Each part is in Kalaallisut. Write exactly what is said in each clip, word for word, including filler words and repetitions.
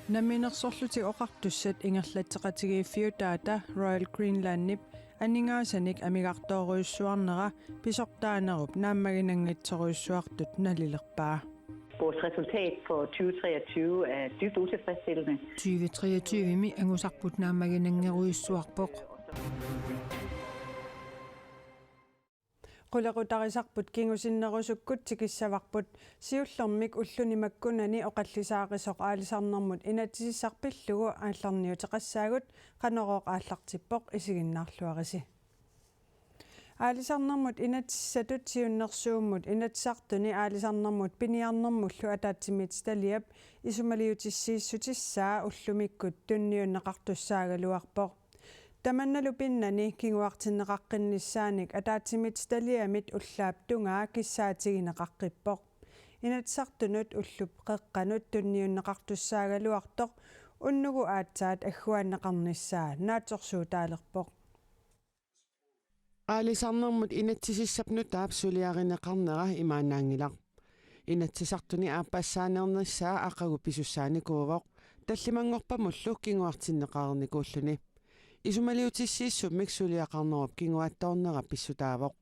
Namminersorlutik Oqartussat ingerlatseqatigiiffiutaata Royal Greenlandip aningaasanik amigartoorujussuarnera pisortaanerup naammaginanngitsorujussuartut nalilerpaa. Vores resultat for tyve treogtyve er dybt utilfredsstillende. Tyve treogtyve-mi angusarput naammaginanngerujussuarpoq. Qulequtarisarput kingusinnerusukkut tikissavarput. Siullermik ulluni makkunani oqallisaarisoq aalisarnermut inatsisissaq pillugu aallarniuteqassaagut. Qanorooq aallartippoq, isiginnaarluarisi. Aalisarnermut inatsisissatut siunnersuummut Inatsisartuni aalisarnermut piniarnermullu ataatsimiititaliap isumaliutissiissutissaa ullumikkut tunniunneqartussaagaluarpoq. Tamannalu pinnani kinguartinneqaqqinnissaanik ataatsimiititaliamit ullaap tungaa kissaatigineqaqqippoq. Inatsisartunut ullup qeqqanut tunniunneqartussaagaluartoq unnugu aatsaat agguaanneqarnissaa naatsorsuutaalerpoq. Aalisarnermut inatsisissap nutaap suliarineqarnera imaannaanngilaq. Inatsisartuni aappassaaneernissaa aqagu pisussaanikuuvoq, tallimanngorpamullu kinguartinneqareernikuulluni. Isumaliutissiissummik suliaqarnerup kinguaattoornera pissutaavoq.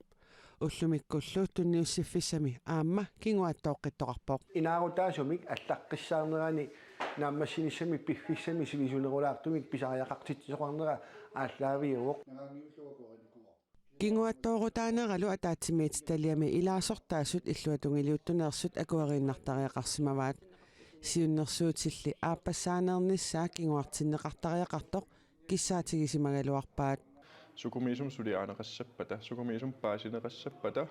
Ullumikkullu tunniussiffissami aamma kinguaattooqqittoqarpoq. Inaarutaasumik allaqqissaarnerani naammassinissamik piffissami sivisunerulaartumik pisariaqartitsisoqarnera aallaaviuvoq. Kinguaattoorutaaneralu ataatsimiititaliami ilaasortaasut illuatungiliuttuneersut akueriinnartariaqarsimavaat. Siunnersuutilli aappassaaneernissaa kinguartinneqartariaqartoq kissaatigisimagaluarpaat. Sukumiisumik suliarineqassappata, sukumiisumik paasineqassappata,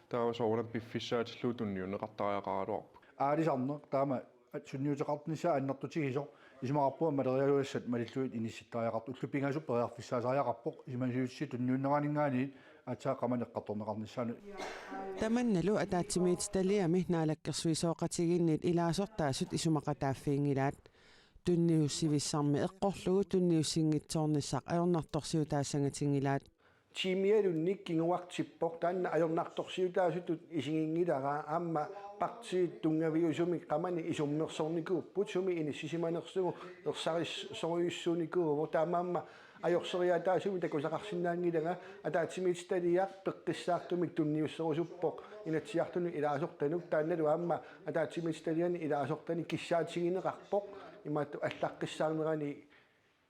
taava soorunami piffissaatillugu tunniunneqartariaqaraluarput. Aalisarneq taama sunniuteqarnissaa annertutigisoq isumaqarpunga malerialuassat malillugit inissittariaqartoq, ullut pingasut periarfissaasariaqarpoq isumaliutissi tunniunneraninngaanniit aatsaat qamani eqqartorneqarnissaanut. Tamannalu ataatsimiititaliami naalakkersuisooqatigiinniit ilaasortaasut isumaqataaffiginngilaat. Tunniussivissarmi eqqorlugu tunniussinngitsoornissaq ajornartorsiutaassangatinngilaat. Tiimialunnik kinguartippoq, taanna ajornartorsiutaasutut isiginngilara, aamma partiit tunngaviusumik qamani isummersornikuupput, sumi inissisimanersugut ersarissorujussuunikuuvoq, taamaammat ajorseriaataasumik takusaqarsinnaanngilanga. Ataatsimiititaliaq peqqissaartumik tunniusserusuppoq Inatsisartuni ilaasortanut, taannalu aamma ataatsimiititaliani ilaasortani kissaatigineqarpoq imaattoq allaqqissaarnerani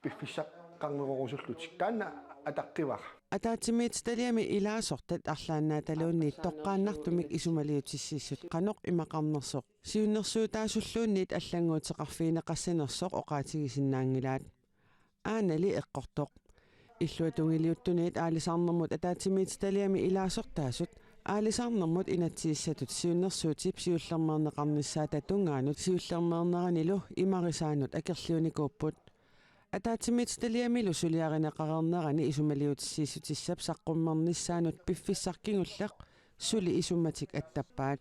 piffissaqarnerorusullutik. Taanna ataqqivara. Ataatsimiititaliami ilaasortat arlaannaataluunniit toqqaannartumik isumaliutissiissut qanoq imaqarnersoq siunnersuutaasulluunniit allannguuteqarfigineqassanersoq oqaatigisinnaanngilaat. Aanali eqqortoq. Illuatungiliuttuniit aalisarnermut ataatsimiititaliami ilaasortaasut aalisarnermut inatsisissatut siunnersuutip siullermeerneqarnissaata tungaanut siullermeerneranilu imarisaanut akerliunikuupput. Ataatsimiititaliamilu suliarineqareernerani isumaliutissiissutissap saqqummernissaanut piffissaq kingulleq suli isummatik attappaat.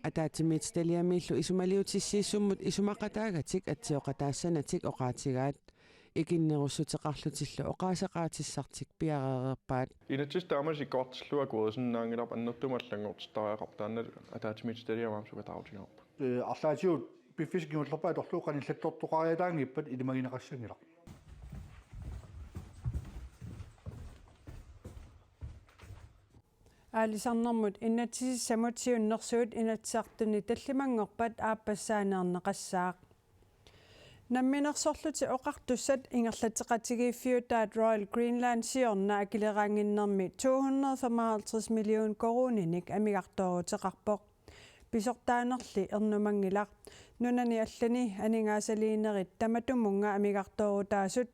Ataatsimiititaliamiillu isumaliutissiissummut isumaqataagatik atsioqataassanatik oqaatigaat. Ikinnerussuteqarlutillu oqaaseqaatissartik piareereerpaat. Inatsisissaq taama isikkoqartillugu akuerisinnaanngilarput, annertuumik allanngortittariaqarpoq, taanna ataatsimiititaliami aamma sukataarutigaarput. Ee, arlaatigut piffissaq kingullerpaaq atorlugu qanillattortoqariataanngippat ilimagineqassanngilaq. Aalisarnermut inatsisissamut siunnersuut Inatsisartuni tallimanngorpat aappassaaneerneqassaaq. Namminersorlutik Oqartussat ingerlatseqatigiiffiutaat Royal Greenland siorna akileraannginnermi to hundrede femoghalvtreds million koruuninik amigartooruteqarpoq. Pisortaanerli ernumanngilaq. Nunani allani aningaasaliinerit tamatumunnga amigartoorutaasut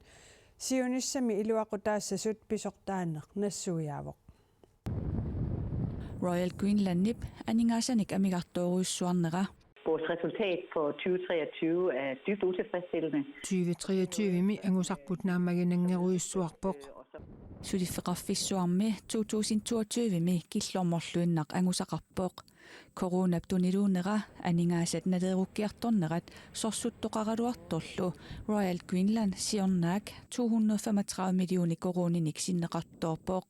siunissami iluaqutaassasut pisortaaneq nassuiaavoq. Royal Greenlandip aningaasanik amigartoorujussuarnera. Vores resultat for tyve treogtyve er dybt utilfredsstillende. Tyve treogtyve-mi angusarput naammaginanngerujussuarpoq. Suliffeqarfissuarmi to tusind toogtyve-mi killormorluinnaq angusaqarpoq. Coronap tuniluunera aningaasat naleerukkiartornerat sorsuttoqaraluartorlu Royal Greenland siornaak to hundrede femogtredive millioner koruuninik sinneqartoorpoq.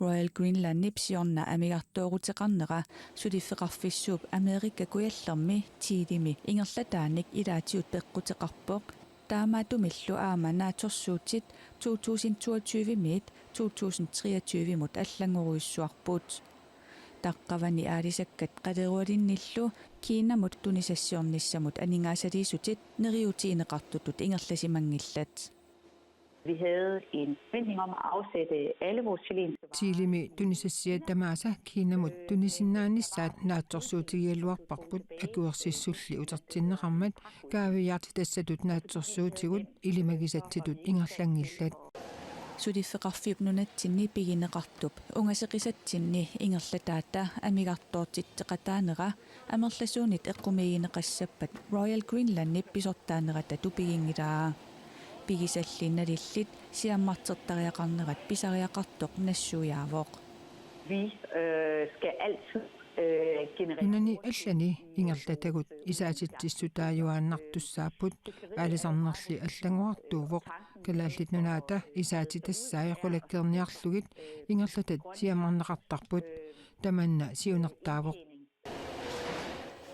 Royal Greenlandip siorna amigartooruteqarnera suliffeqarfissuup Amerika Kujallermi Chilemi ingerlataanik ilaatigut peqquteqarpoq. Taamaattumillu aamma naatsorsuutit to tusind toogtyve-miit to tusind treogtyve-mut allanngorujussuarput. Taqqavani aalisakkat qalerualinnillu Kinamut tunisassiornissamut aningaasaliissutit neriuutigineqartutut ingerlasimanngillat. Vi havde en forventning om at afsætte alle vores chilenske varer. Chilemi tunisassiat tamaasa Kinamut tunisinnaanissat naatsorsuutigigaluarparput akuersissulli utertinneqarmat kaaviiaartitassatut naatsorsuutigut ilimagisatsitut ingerlanngillat. Suliffeqarfiup nunatsinni pigineqartup ungaseqisatsinni ingerlataata amigartoortitseqataanera amerlasuunit eqqumiigineqassappat Royal Greenlandip pisortaanerata tupiginngilaa. Pigisalli nalillit siammartertariaqarnerat pisariaqartoq nassuiaavoq. Vi øh, skal altid øh, generere Nunani allani ingerlatagut isaatitsissutaajuaannartussaapput, aalisarnerli allanngorartuuvoq. Kalaallit Nunaata isaatitassai qulakkeerniarlugit ingerlatat siammarneqartarput, tamanna siunertaavoq.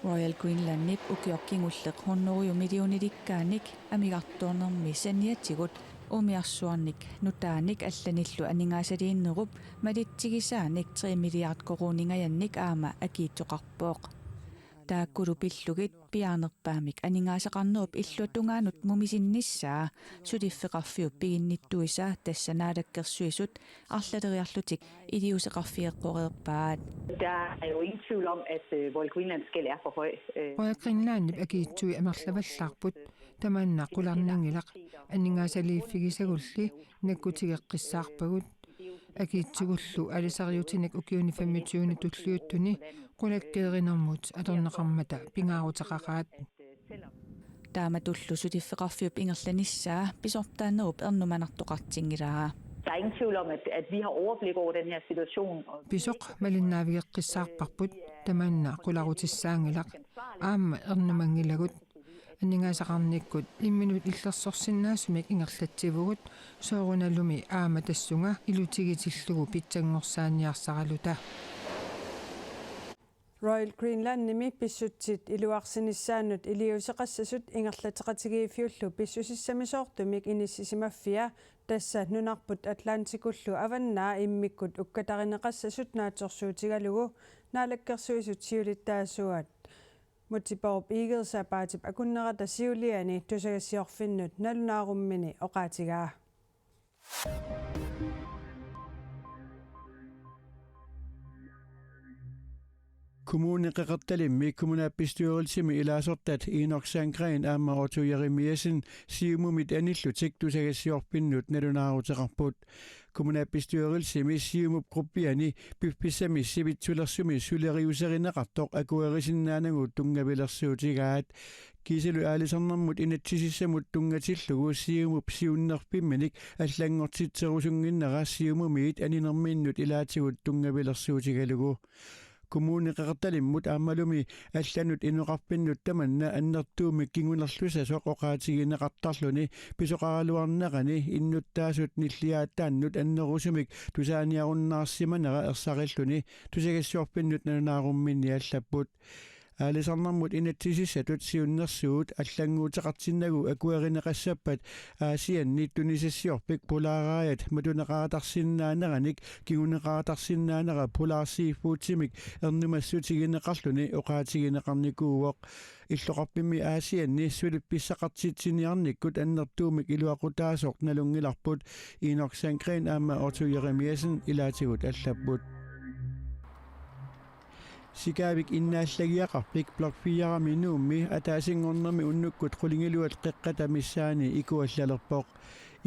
Royal Greenlandip ukioq kingulleq hundrede millionilikkaanik amigartoornermi saniatigut umiarsuarnik nutaanik allanillu aningaasaliinerup malitsigisaanik tre milliard koruuningajannik aamma akiitsoqarpoq. Taakkulu pillugit piaarnerpaamik aningaasaqarnerup illuatungaanut mumisinnissaa suliffeqarfiup piginnittuisa tassa Naalakkersuisut arlaleriarlutik iliuuseqarfigeqqoreerpaat. Der er jo ingen tvivl om, at øh, Royal Greenland skal er for høj. Øh, Royal Greenlandip akiitsui amerlavallaarput, tamanna qularnanngilaq, aningaasaliiffigisagulli nakkutigeqqissaarpagut. Akiitsugullu aalisariutinik ukiuni femogtyveni tulliuttuni qulakkeerinermut atorneqarmata pingaaruteqaqaat. Taamatullu suliffeqarfiup ingerlanissaa pisortaanerup ernumanartoqartinngilaa. Der er ingen tvivl om, at, at vi har overblik over den her situation. Og Pisoq malinnaavigeqqissaarparput, tamanna qularutissaanngilaq. Aamma ernumanngilagut. Aningaasaqarnikkut imminut illersorsinnaasumik ingerlatsivugut, soorunalumi aamma tassunga ilutigitillugu pitsanngorsaaniarsaraluta. Royal Greenlandimi pissutsit iluarsinissaannut iliuuseqassasut ingerlateqatigiiffiullu pissusissamisoortumik inissisimaffia, tassa nunarput Atlantikullu avannaa immikkut ukkatarineqassasut naatsorsuutigalugu Naalakkersuisut siulittaasuat Múte Bourup Egede sapaatip akunnerata siuliani tusagassiorfinnut nalunaarummini oqaatigaa. Kommune Qeqertalimmi kommunalbestyrelsimi ilaasortat Enok Sandgreen aamma Otto Jeremiassen Siumumit anillutik tusagassiorfinnut nalunaaruteqarput. Kommunalbestyrelsimi Siumup gruppiani piffissami sivitsulersumi suleriuserineqartoq akuerisinnaanagu tunngavilersuutigaat. Kiisalu aalisarnermut inatsisissamut tunngatillugu Siumup siunnerfimminik allanngortitserusunnginnera Siumumiit aninerminnut ilaatigut tunngavilersuutigalugu. Kommune Qeqertalimmut aammalumi allanut inoqarfinnut tamanna annertuumik kingunerlusasoq oqaatigineqartarluni pisoqaraluarnerani innuttaasut nilliaataannut annerusumik tusaaniarunnaarsimanera ersarilluni tusagassiorfinnut nalunaarumminni allapput. Aalisarnermut inatsisissatut siunnersuut allannguuteqartinnagu akuerineqassappat Aasianni tunisassiorfik pulaaraajat matuneqaatarsinnaaneranik kinguneqaatarsinnaanera Polar Seafoodimik ernumassutigineqarluni oqaatigineqarnikuuvoq. Illoqarfimmi Aasianni suliffissaqartitsiniarnikkut annertuumik iluaqutaasoq nalunngilarput, Enok Sandgreen aamma Otto Jeremiassen ilaatigut allapput. Sikaavik innaallagiaqarfik Block fire-mi Nuummi ataasinngornermi unnukkut qulingiluat qeqqata missaani ikuallalerpoq.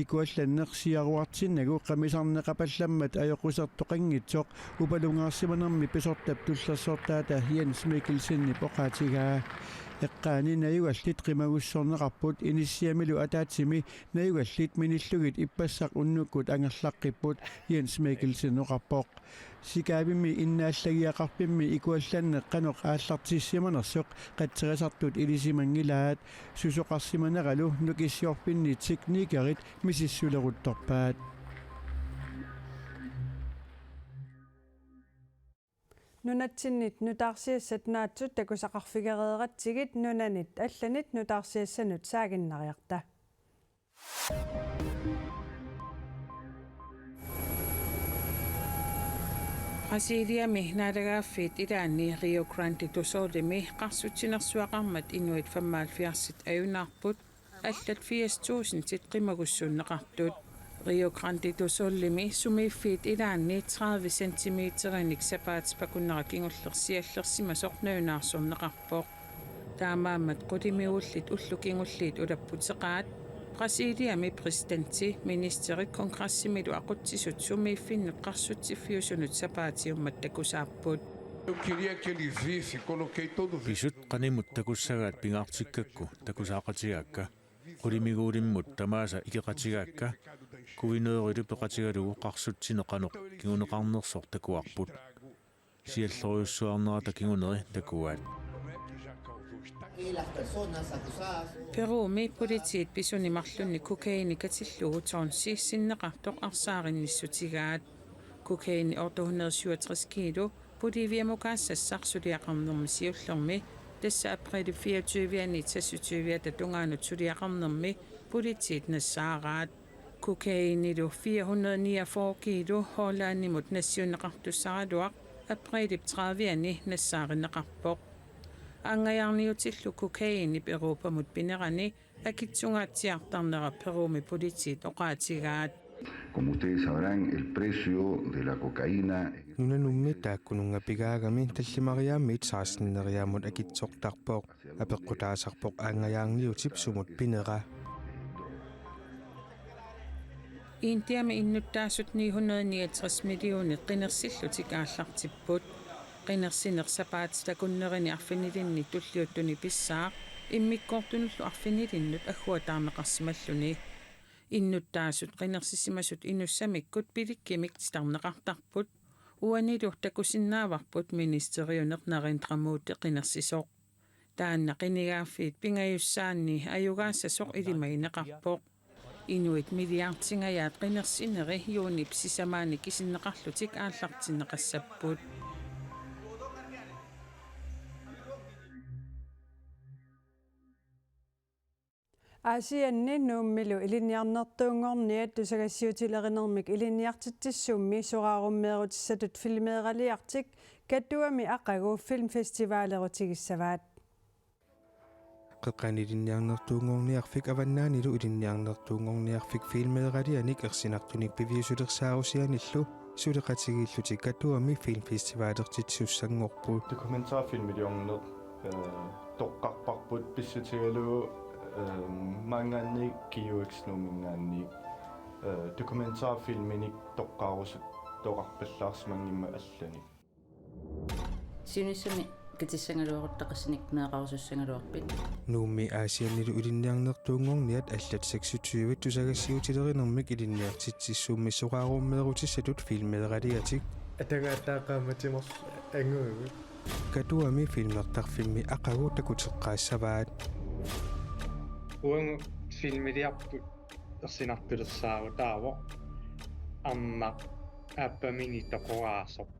Ikuallanneq siaruartinnagu qamisarneqapallammat ajoqusertoqanngitsoq upalungaarsimanermi pisortap tullersortaata Jens Mikkelsenip oqaatigaa. Eqqaani najugallit qimagussorneqarput inissiamilu ataatsimi najugallit minillugit ippassaq unnukkut angerlaqqipput, Jens Mikkelsen oqarpoq. Sikaavimmi innaallagiaqarfimmi ikuallanneq qanoq aallartissimanersoq qatserisartut ilisimanngilaat, susoqarsimaneralu nukissiorfinni teknikerit misissuleruttorpaat. Nunatsinnit nutaarsiassat naatsut takusaqarfigereeratsigit nunanit allanit nutaarsiassanut saaginnariarta. Brasiliami naalagaaffiit ilaanni Rio Grande do Sulimi qarsutsinersuaqarmat inuit femoghalvfjerdsit ajunaarput, allat firs tusindit qimagussuunneqartut. Rio Grande do Sulimi sumiiffiit ilaanni tredive centimeterinik sapaatip akunnera kingulleq siallersimasoq nalunaarsorneqarpoq. Taamaammat qulimiguullit ullut kingulliit ulapputeqaat, Brasiliami præsidenti, ministerit, kongressimilu aqutsisut sumiiffinnut qarsutsiffiusunut sapaatiummat takusaapput. Eu queria que ele visse, coloquei todos os Pisut qanimut takussagaat pingaartikkakku takusaaqatigaakka. Qulimiguulimmut tamaasa ikeqatigaakka. Guvernørilu peqatigalugu qarsutsineq qanoq kinguneqarnersoq takuarput. Siallerujussuarnerata kinguneri takuaat. Y las personas acusadas. Perumi politiit pisuni marlunni kokaini katillugu tonsi sinneqartoq arsaarinnissutigaat. Kokaini otte hundrede syvogtres kilo Boliviamukaassassaq suliaqarnermi siullermi, tassa aprilip fireogtyve-anit seksogtyve-ata tungaanut suliaqarnermi politiit nassaaraat. Kokainilu fire hundrede niogfyrre kilo Hollandimut nassiunneqartussaraluaq aprilip tredive-ani nassaarineqarpoq. Aanngajaarniutillu kokainip Europamut pinerani akitsungaatsiartarnera Perumi politiit oqaatigaat. Como ustedes sabrán, el precio de la cocaína en este Nunanummi taakkununnga pigaagami tallimariaamiit seksten-neriaammut akitsortarpoq. Apeqqutaasarpoq aanngajaarniutip sumut pinera. Indiami innuttaasut ni hundrede niogtres millionit qinersillutik aallartipput. Qinersineq sapaatip akunnerini arfinilinni tulliuttuni pissaaq, immikkoortunullu arfinilinnut agguataarneqarsimalluni. Innuttaasut qinersisimasut inussamikkut pilikkimik titarneqartarput. Uanilu takusinnaavarput ministeriuneq Narendra Modi qinersisoq. Taanna qinigaaffiit pingajussaanni ajugaassasoq ilimagineqarpoq. Inuit milliardingajaat qinersineri juunip sisamaani kisinneqarlutik aallartinneqassapput. Aasianni Nuummilu ilinniarnertuunngorniat tusagassiutilerinermik ilinniartitsissummi soraarummeerutissatut filmeeraliartik Katuami aqagu filmfestivalerutissavaat. Qeqqani ilinniarnertuunngorniarfik Avannaanilu ilinniarnertuunngorniarfik filmeeralianik ersinartunik piviusulersaarusianillu suleqatigiillutik Katuami filmfestivalertitsisussanngorput. Dokumentarfilmiliorneq, eh, toqqarparput pissutigalugu, eh, maanngaanniit G U X Nuumminngaanniit, eh, dokumentarfilminik toqqarusuttoqarpallaarsimanngimmat allanik. Siunissami katissagaluaruttaqassanik meeraqarusussagaluarpit? Nuummi Aasiannilu ilinniarnertuunngorniat allat seksogtyve tusagassiutilerinermik ilinniartitsissummi soraarummeerutissatut filmeeraliatik. Atagaattaa qaammatimor anguigu. Katuami filmertarfimmi aqagu takuteqqaassavaat. Uagut filmiliarput ersinartulersaarutaavoq. Aamma aappamini toqoraasoq.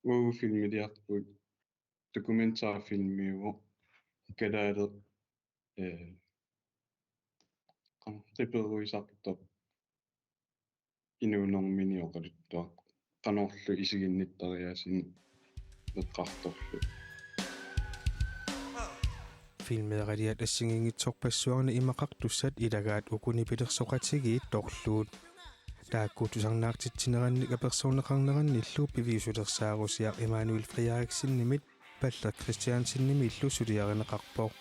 Uagut filmiliarput dokumentarfilmiuvoq kalaaleq, eh, qan-, qiperuisartoq inuunermini oqaluttuaq qanorlu isiginnittariaasineq eqqartorlu. Filmeeraliat assigiinngitsorpassuarni imaqartussat ilagaat uku nipilersoqatigiit torluut. Taakku tusarnaartitsinerannik apersorneqarnerannillu piviusulersaarusiaq Emanuel Frederiksenimit Palle Christiansenimillu suliarineqarpoq.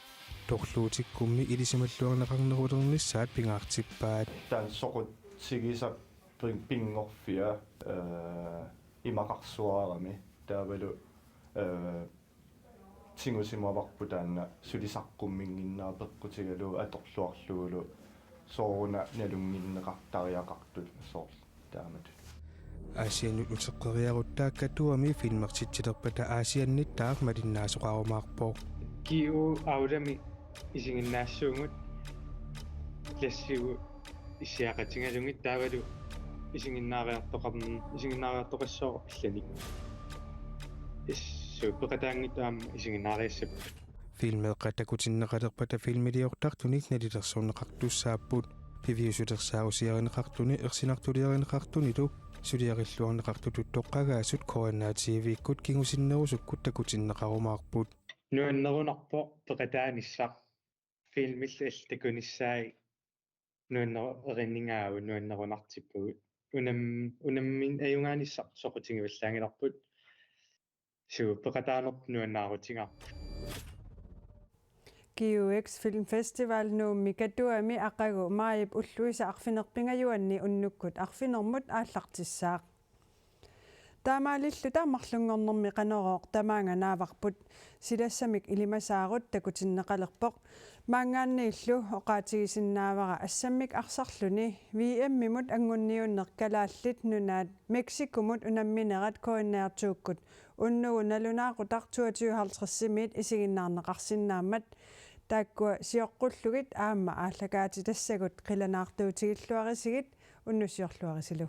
Torluutikkummi ilisimalluarneqarnerulernissaat pingaartippaat. Taanna soqutigisaq pin-, pinngorfia, eh, imaqarsuarami. Taavalu, eh, tigusimavarput taanna sulisaqqumminnginneq peqqutigalugu atorluarlugulu sooruna nalunnginneqartariaqartut soorlu taamatut. Aasiannut uteqqeriarutta Katuami filmertitsilerpata Aasiannittaaq malinnaasoqarumaarpoq. G U Aulami isiginnaassuugut klassiugut issiaqatigalugit taavalu isiginnaariartoqarn-, isiginnaariartoqassooq allanik. Suut peqataanngitsut aamma isiginnaariassapput. Filmeeqqat takutinneqalerpata filmiliortartunik nalilersorneqartussaapput. Piviusulersaarusiarineqartuni ersinartuliarineqartunilu suliarilluarneqartutut toqqagaasut K N R T V-kkut kingusinnerusukkut takutinneqarumaarput. Nuannerunarpoq peqataanissaq. Filmillu allat takunissaat nuanner-, erinningaavut nuannerunartippugut. Unam-, unammin ajugaanissaq soqutigivallaanngilarput. Suut peqataanerput nuannaarutigaarput. G U X Filmfestival Nuummi Katuami aqagu maajip ulluisa arfineq-pingajuanni unnukkut arfinermut aallartissaaq. Taamaalilluta marlunngornermi Qanorooq tamaanga naavarput. Silassamik ilimasaarut takutinneqalerpoq. Maanngaanniillu oqaatigisinnaavara assammik arsarluni V M-imut anngunniunneq Kalaallit Nunaat Mexicomut unamminerat K N R to-kkut unnugu nalunaaqutaq toogtyve halvtreds-imiit isiginnaarneqarsinnaammat. Taakkua sioqqullugit aamma aallakaatitassagut qilanaartuutigilluarisigit, unnussiorluarisilu.